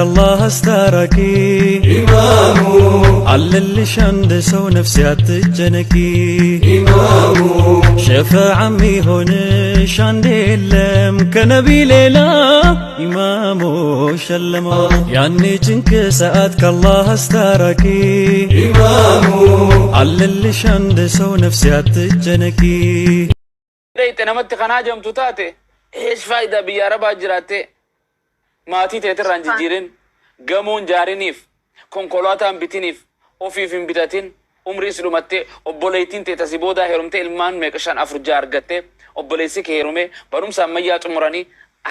አላህ አስታራቂ ኢማሙ አለልሽ አንድ ሰው ነፍሴ አትጨነቂ ኢማሙ ሸፈዓ ሚሆንሽ አንድ የለም ከነቢ ሌላ ኢማሙ ሸለመው ያኔ ጭንቅ ሰዓት ከአላህ አስታራቂ ኢማሙ አለልሽ አንድ ሰው ነፍሴ አትጨነቂ። Dhayxe namatti kanaa jamtu taate, eesh faayidaa biyya arabaa jiraatte maatii teetirraan jijjiirin, gamoon jaariniif, konkolaataan bitiniif, ofiif hin bitatin, umrii si dhumattee, obboleettiin teeta si boodaa heerumtee ilmaan meeqa, shan, afur, ja'a argattee, obboleessi kee heerumee barumsa ammayyaa xumuranii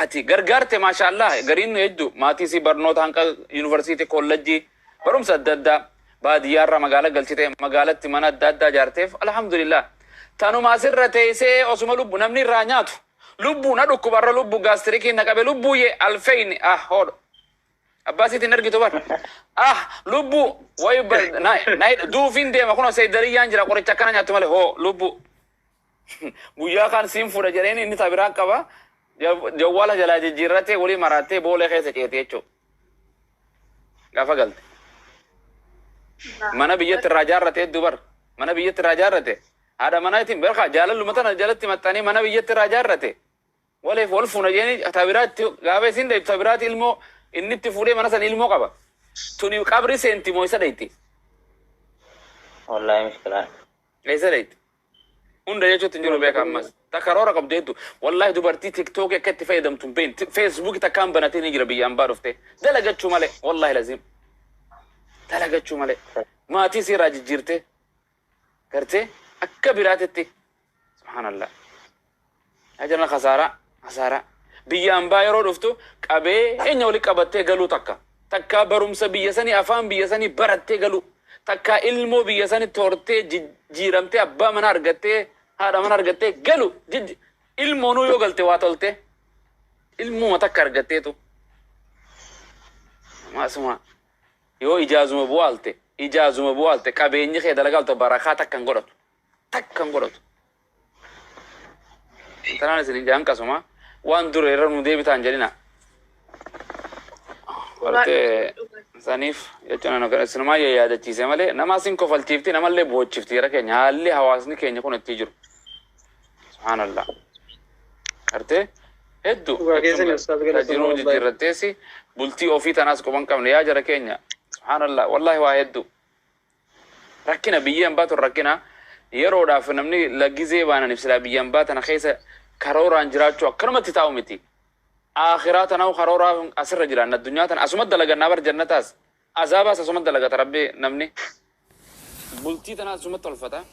ati gargaarte. Maashaallah, gariin hedduu maatii si barnoota hanqa yuunivarsiitii, kollejjii, barumsa adda addaa baadiyyaarraa magaalaa galchite, magaalatti mana adda addaa jaarteef, alhamdulillah. Tanuma asirra teessee osuma lubbu namni irraa nyaatu, lubbuu na dhukkubarra, lubbu gaastirikiin na qabe, lubbuuyye alfeeyni ah hodho abbaa siitiin argitu bar ah lubbu wayi na na duufiin deema. Kun seydariyyaan jira, qoricha akkana nyaattu malee hoo lubbu guyyaa kaan siin fuudha jedheen inni tabiraa qaba, jawwaala jalaa jijjiirratee walii maraattee boolee keessa ceete jechuudha. Gaafa galte mana biyyatti irraa jaarrate hedduu bar, mana biyyatti irraa jaarrate, haadha manaatiin beekaa jaalalluma tana jalatti maxxanee mana biyyatti irraa jaarrate, waleef wal fuuna jeeni tabiraatti gaafa isin dheeytu tabiraatti ilmoo inni itti fuudhee mana san ilmoo qaba. Tuni qabri seenti moo isa dheeyti? Wallahi mushkilaa. Isa dheeyti? Hunda jechuutti hin jiru beeka. Ammas ta karoora qabdu hedduu, wallahi, dubartii TikTokii akka itti fayyadamtu hin beekne, Facebookii takkaan banatee ni jira. Biyya ambaa dhufte dalagachuu malee, wallahi lazim dalagachuu malee, maatii seeraa jijjiirte gartee akka biraatitti. Subhaanallah, ajana khasaaraa khasaaraa. Biyya ambaa yeroo dhuftu qabeenya wali qabattee galuu, takka takka barumsa biyya sanii, afaan biyya sanii barattee galuu, takka ilmoo biyya sanii tortee jijjiiramtee abbaa mana argattee haadha mana argattee galu. Ilmoonuu yoo galte waa tolte, ilmuma takka argatteetu maasuma yoo ijaazuma bu'aalte, ijaazuma bu'aalte, qabeenyi kee dalagaalte barakaa takka hin godhatu, takka hin godhatu. Tanaan isin ijaan qasuma waan dura irra nu deebitaan jedhina. Bartee saniif jechuun ana isinumaa yaadachiise malee nama asin kofalchiifti, namallee boochifti. Jara keenya, haalli hawaasni keenya kun itti jiru. Subhaanallah. Gartee hedduu Dhugaa keessani ustaaz, galatoomaa. Jiruu wallahi. Jijjiirratteesi bultii ofii tanaas quban qabne yaa jara keenya. Subhaanallah, wallahi waa hedduu. Rakkina biyya hambaa tun, rakkina yeroodhaaf namni laggizee baananiif silaa biyya hambaa tana keessa karooraan jiraachuu akkanumatti taa'u miti. Akhiraa tanaa'u karooraa asirra jiraan, addunyaa tana asuma dalagannaa bar, jannataas azaabaas asuma dalagata rabbi. Namni bultii tana asuma tolfata.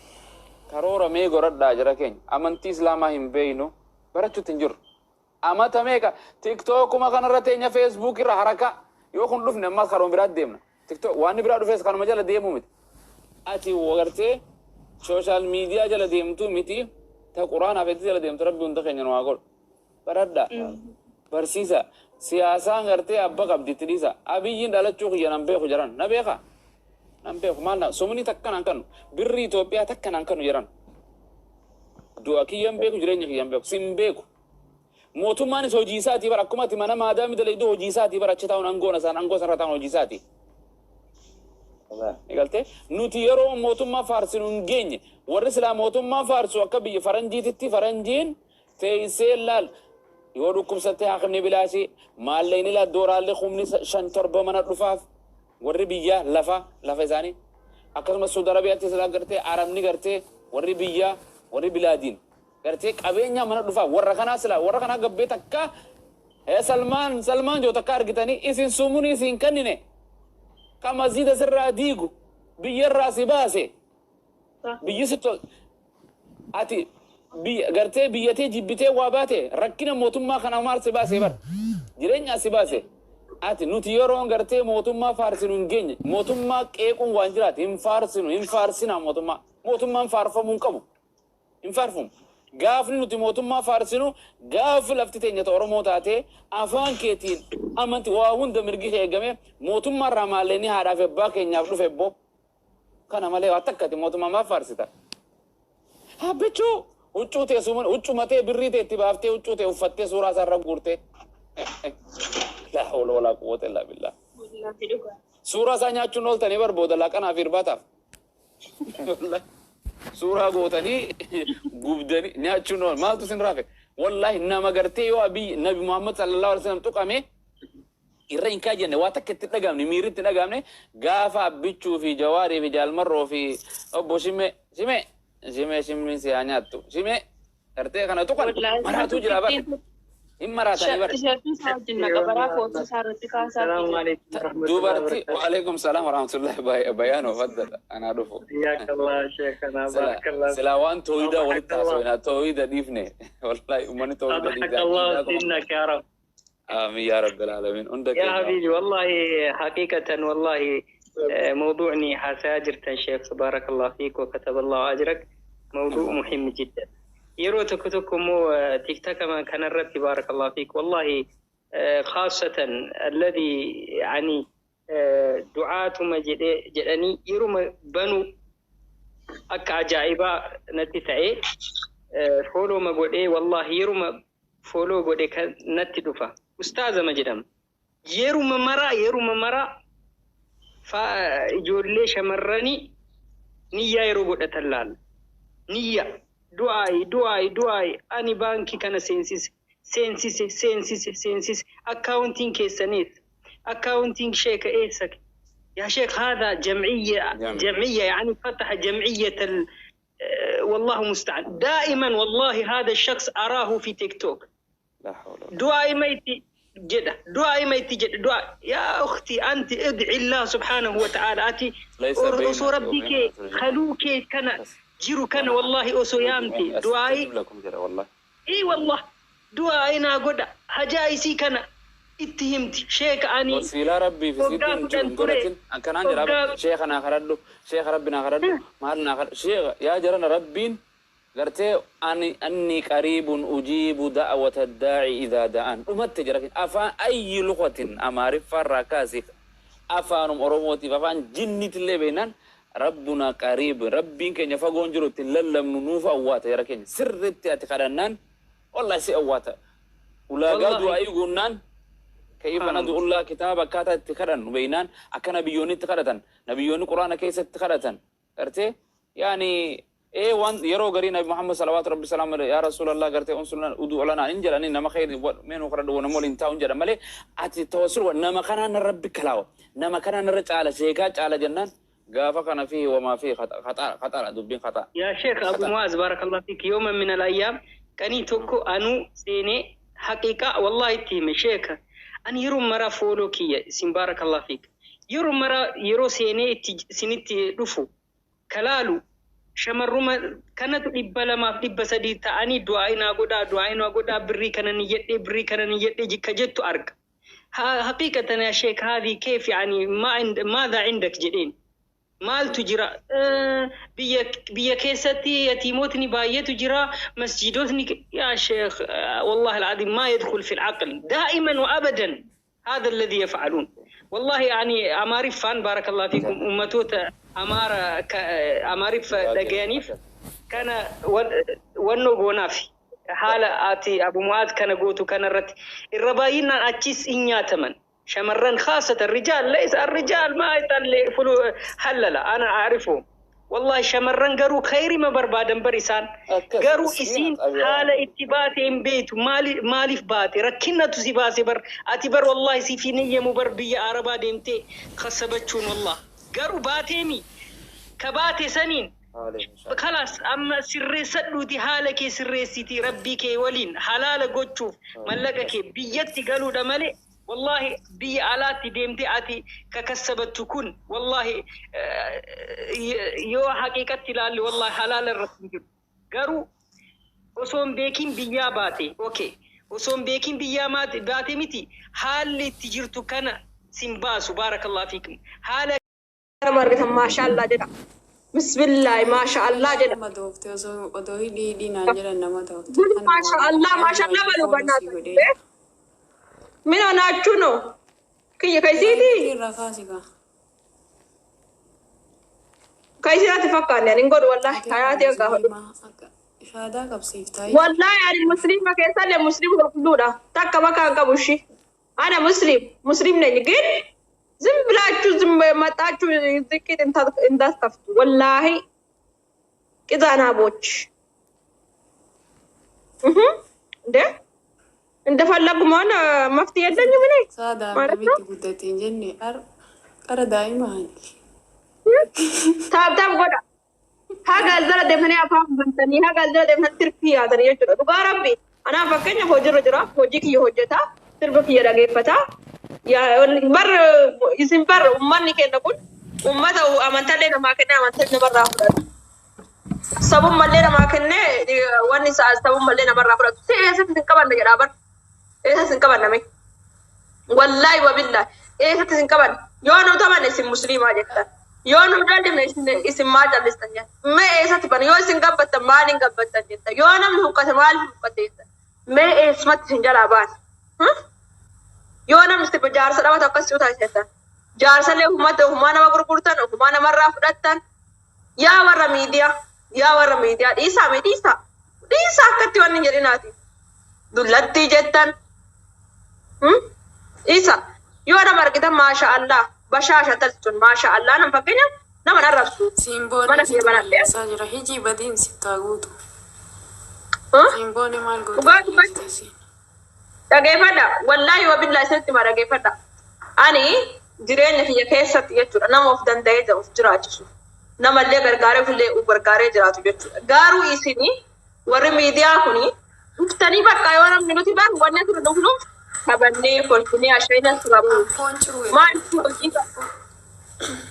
Karoora mee godhadhaa jara keenya. Amantii islaamaa hin beeynu, barachuutti hin jirru. Amata meeqa TikTokuma kanarra teenya, Facebook irra haraka. Yoo kun dhufne ammas karoon biraatti deemna. TikTok waan biraa dhufes kanuma jala deemuu miti. Ati gartee social media jala deemtuu miti, ta quraanaaf itti jala deemtu. Rabbi hunda keenya nu haa godhu. Baradha, barsiisa. Siyaasaan gartee abba qabdi, itti dhiisa. Abiyyiin dhalachuu kiyya nan beeku jedhan, na beeka, nan beeku. Maal na sumni takka nan kannu, birri Itoophiyaa takka nan kannu jedhan. Du'a kiyyan beeku, jireenya kiyyan beeku, sin beeku. Mootummaanis hojii isaatii bara, akkuma ati mana maadaami dalaydu hojii isaatii bara. Achi taa'uun aangoon isaan aangoo sanarra taa'uun hojii isaati. Galtee nuti yeroo mootummaa faarsinu hin geenye. Warri silaa mootummaa faarsu akka biyya faranjiititti, faranjiin teessee laal, yoo dhukkubsattee haakimni bilaashii, maallaqni laa dooraalli kumni shan torba mana dhufaaf. Warri biyya lafa lafa isaanii akkasumas Saudi Arabiyaatti silaa gartee arabni gartee warri biyya warri bilaadiin gartee qabeenya mana dhufaaf. Warra kanaa silaa warra kanaa gabbee takka Salmaan Salmaan joo takka argitanii isin sumuni isin kennine ka masjida sirraa diigu, biyyarraa si baase, biyyi si ati biyya gartee biyyatee jibbitee waa baate, rakkina mootummaa kana maal si baase bar, jireenya si baase. Ati nuti yeroo gartee mootummaa faarsinu hin geenye. Mootummaa qeequun waan jiraate hin faarsinu, hin faarsinaa mootummaa. Mootummaan faarfamuu hin qabu, hin faarfamu. Gaafni nuti mootummaa faarsinu gaafi lafti teenya ta Oromoo taate, afaan keetiin amanti waa hunda mirgi kee eegame, mootummaa irraa maalleenii haadhaa fi abbaa keenyaaf dhufe bbo. Kana malee waa takkati mootummaa maaf faarsita? Habbichuu huccuu tee sumun huccuma tee birrii tee itti baaftee huccuu tee uffattee suuraa isaa irra guurtee. Laa hawla walaa quwwata illaa billah. Wallaahi dhugaa. Suuraa isaa nyaachuun ooltanii bar booda laaqanaaf irbaataaf. Wallahi. Suuraa gootanii gubdanii nyaachuun ool maaltu isin raafe? Wallahi nama gartee yoo Abiy Nabi Muhammad sallallahu alaihi wasallam tuqame irra hin kaajenne, waa takka itti dhagaamne, miirri itti dhagaamne. Gaafa Abbichuu fi Jawaarii fi Jaalmarroo fi obbo Shimee Shimee Shimee Shimmiin si haa nyaattu Shimee gartee kana tuqan Wallaahi maraatu jira bar, hin maraatanii bar. Tisheertii isaa wajjin naqa baraa footoo isaa irratti kaasaa السلام jira. عليكم ورحمة الله Dubartii وبركاته. وعليكم السلام ورحمة الله بيان وفضل أنا dhufu. حياك الله شيخنا. Sila بارك الله sila waan tooyida أضحك walitti الله haasofina, tooyida dhiifne. Wallahi uummanni tooyida أضحك dhiifne. الله Aqiidaa qofa. سنك يا رب. آمين يا رب العالمين hunda يا keenya. حبيبي، والله حقيقة والله موضوعني حساجرتا شيخ، بارك الله فيك وكتب الله أجرك، موضوع مهم جدا. Yeroo tokko tokko immoo TikTok kanarratti، بارك الله فيك، والله خاصة الذي يعني du'aatuma jedhanii yeruma banu akka ajaa'ibaa natti ta'e, follow ma godhee, wallahi yeruma follow godhe kan natti dhufa ustaazama jedhama. Yeruma maraa yeruma maraa ijoollee shamarranii niyyaa yeroo godhatan laalla, niyya du'aayi du'aayi du'aayi, ani baankii kana seensise seensise seensise seensise, akkaawuntiin keessaniif akkaawuntiin sheeka eessa يا شيخ؟ هذا جمعية. جمعية. جمعية، يعني فتح جمعية ال... والله مستعان. دائما والله هذا الشخص أراه في تيك توك. لا حول ولا du'aa mayti jedha, du'aa mayti jedha, du'aa. يا أختي، أنت ادعي الله سبحانه وتعالى. Ati ليس بينك osoo rabbii kee وبين ترجمان. kaluu kee kana بس. jiru kana wallahi osoo yaamte du'aayi. أستجيب لكم جرى والله. Ii wallah, du'aayi naa godha, hajaa isii kana itti himti sheeka ani Wasiilaa rabbii fi waggaa sitti hin 10 jiru ture. godhatin akkanaan jira. Waggaa Sheeka naa kadhadhu, sheeka rabbi naa kadhadhu, maal naa kadhadhu sheeka yaa jarana. Rabbiin gartee ani أني قريب أجيب دعوة الداع إذا دعان dhumatte jira. Afaan ayyi luqatin, amaariffaarraa kaasi afaanum oromootiif afaan jinniitillee beeknaan, ربنا قريب, rabbiin keenya fagoon jiru ittiin lallabnu nuuf awwaata. Jara keenya, sirritti ati kadhannaan wallahi si awwaata. Ulaagaa Wallahi. Du'aa'ii guunnaan كيف ندعو الله, kitaaba akkaataa itti kadhannu beeynaan, akka nabiyyoonni itti kadhatan, nabiyyoonni quraana keessatti kadhatan gartee, yaani ee waan yeroo garii nabi Muhammad صلوات ربي سلام يا رسول الله gartee انصرنا ادع لنا in jedhani, nama khayri meenuu kadhadhu, nama waliin taa'u jedhan malee, ati tawassul nama kanaan rabbi kalaawa, nama kanaan irra caala, sheekaa caala jennaan gaafa kana fi wamaa fi khaxaadha, dubbiin khaxaa. يا شيخ أبو معاذ، بارك الله فيك، يوما من الأيام كاني tokko أنو سيني حقيقة والله تيم شيخ أن yeroo mara follow kiyya isin، بارك الله فيك، yeroo mara yeroo seenee itti isinitti dhufu kalaalu shamarruma kanatu 200f 300 ta'anii du'aa naa godhaa, du'aa naa godhaa, birrii kana ni jedhee, birrii kana ni jedhee jikka jettu arga. حقيقة يا شيخ، هذه كيف يعني ما عند ماذا عندك jedheen, maaltu jira? Biyya keessatti yatiimotni baay'eetu jira, masjidotni. يا شيخ، والله العظيم ما يدخل في العقل. دائما وابدا هذا الذي يفعلون. والله يعني amaariffaan، بارك الله فيكم, ummatoota amaara amaariffa dhagayaniif kana wannoo goonaaf haala ati Abu Mu'aaz kana gootu kana irratti irra baay'inaan achis hin nyaataman shamarran, خاصة الرجال، ليس الرجال ما يطلع فلو حلل، أنا أعرفه والله. Shamarran garuu khayri ma barbaadan bar isaan. Akkas, garuu miskiina isiin xabi'aa. Haala itti baate hin beektu. Maaliif baate? Rakkinatu si baase bar. Ati bar wallahi siif hin eeyyamu bar biyya arabaa deemtee kasabachuun. Wallah garuu baateemi ka baate saniin خلاص amma sirreessadhuuti, haala kee sirreessiti, rabbii kee waliin halaala gochuuf mallaqa kee biyyatti galuudha malee, wallahi biyya alaatti deemtee ati ka kassabattu kun, wallahi yoo haqiiqatti ilaalle, wallahi halaala irratti hin jiru. Garuu osoo hin beekin biyyaa baate, okay, osoo hin beekin biyyaa baate miti, haalli itti jirtu kana sin baasu. بارك الله فيكم, haala Nama argitan maashaallah jedha. Bismillaahi, maashaallah jedha. Nama dooftee osoo odoo hidhii hidhiinaan jedhan nama dhoofte. Maashaallah, maashaallah balu bannaatu. Mina naachuu no. Kiyya kaisiiti. Irraa kaasi kaa. Kaisiirratti fakkaanne ani hin godhu wallahi. Hayaatii akka godhu. Shaadaa qabsiiftaa. Wallahi ani musliima keessallee musliima qulqulluudha. Takka bakka hin qabu ishii. Ana muslim, muslim ነኝ ግን ዝም መጣችሁ ዝቂት እንዳትከፍቱ ወላሂ ቅዛናቦች እንዴ እንደፈለጉ መሆን መፍትሄ የለኝም እኔ Saada ማለት ነው። akkamitti guddate hin jenne qara daa'ima ani. Tap tap godha. Haga aldara deemtanii afaan bantanii haga aldara deemtanii tirfii yaatanii jechuudha. Dhugaa rabbi anaa fakkeenyaaf hojiirra jira hojii kiyya hojjetaa sirba kiyya dhageeffataa. Bar isin bar uummanni keenya kun uummata amantaallee namaa kennee amantaa namarraa fudhatu. Sabummallee namaa kennee wanni isaa sabummallee namarraa fudhatu. Si eessatti isin qabanna jedhaa bar. Eessatti isin qabanna mee? Wallaahi wabillaahi eessatti isin qabanna? Yoo nu taphanne isin musliimaa jettan. Yoo nu jallisne isin maal jallistan jettan. Mee eessatti bana yoo isin gabbattan maaliin gabbattan jettan. Yoo namni huqqate maaliif huqqate jettan. Mee eessumatti isin jalaa baana? Yoo namni sirba jaarsa dhabatu akkas si'u taasisan. Jaarsallee uummata ofumaa nama gurgurtan ofumaa namarraa fudhattan. Yaa warra miidiyaa yaa warra miidiyaa dhiisaa mee dhiisaa dhiisaa akkatti wanni hin jedhinaati. Dullattii jettan. Dhiisaa yoo nama argitan maasha Allah bashaasha talchuun maasha Allah nama fakkeenyaaf nama arrabsu. Simboon Mana kiyya sitti banadhee. balleessaa jira. Hijii badiin sitti haa guutu. Simboon maal goote Dhugaa dubbachuu. balleessite? Dhageeffadha. Wallaahi wabillaa isinitti hima dhageeffadha. Ani jireenya kiyya keessatti jechuudha nama of danda'ee of jiraachisu. Namallee gargaaree ofillee of gargaaree jiraatu jechuudha. Garuu isini warri miidiyaa kuni dhuftanii bakka yoo namni nuti baanu wanni asirra dhufnuuf taphannee kolfinee asheena surabu. Foon ciruu. Maal hojii qabna?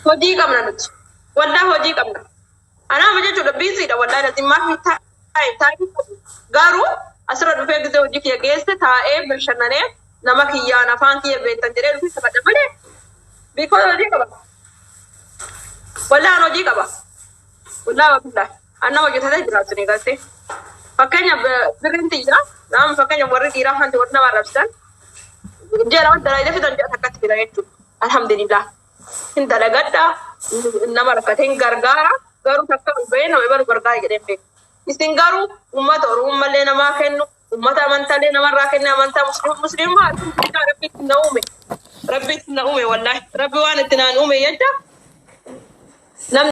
Hojii qabna nuti. Wallaahi hojii qabna. Anaama jechuudha busy dha wallaahi lazim maafi taa'e taa'e garuu asirra dhufee gisee hojii kiyya geesse taa'ee bashannanee nama kiyyaan afaan kiyya beektan jedhee dhufee taphadha malee because hojii qaba. Wallaahi hojii qaba. Wallaahi wallaahi an nama hojjetatee jiraatu ni galtee. Fakkeenya birriin xiyyaa nama fakkeenya warri dhiiraa hanti warri nama arrabsan ji'a lama dalagaa fidan ji'a takkatti fida jechuudha. Alhamdulillah. Hin dalagadha nama rakkate hin gargaara garuu takka ol bahee nama baru gargaara jedhee hin beeku. Isin garuu uummata Oromummallee namaa kennu uummata amantaalee namarraa kenne amantaa musliimaa alhamdulillah rabbi itti na uume. Rabbi itti na uume wallaahi rabbi waan itti naan uume jecha namni.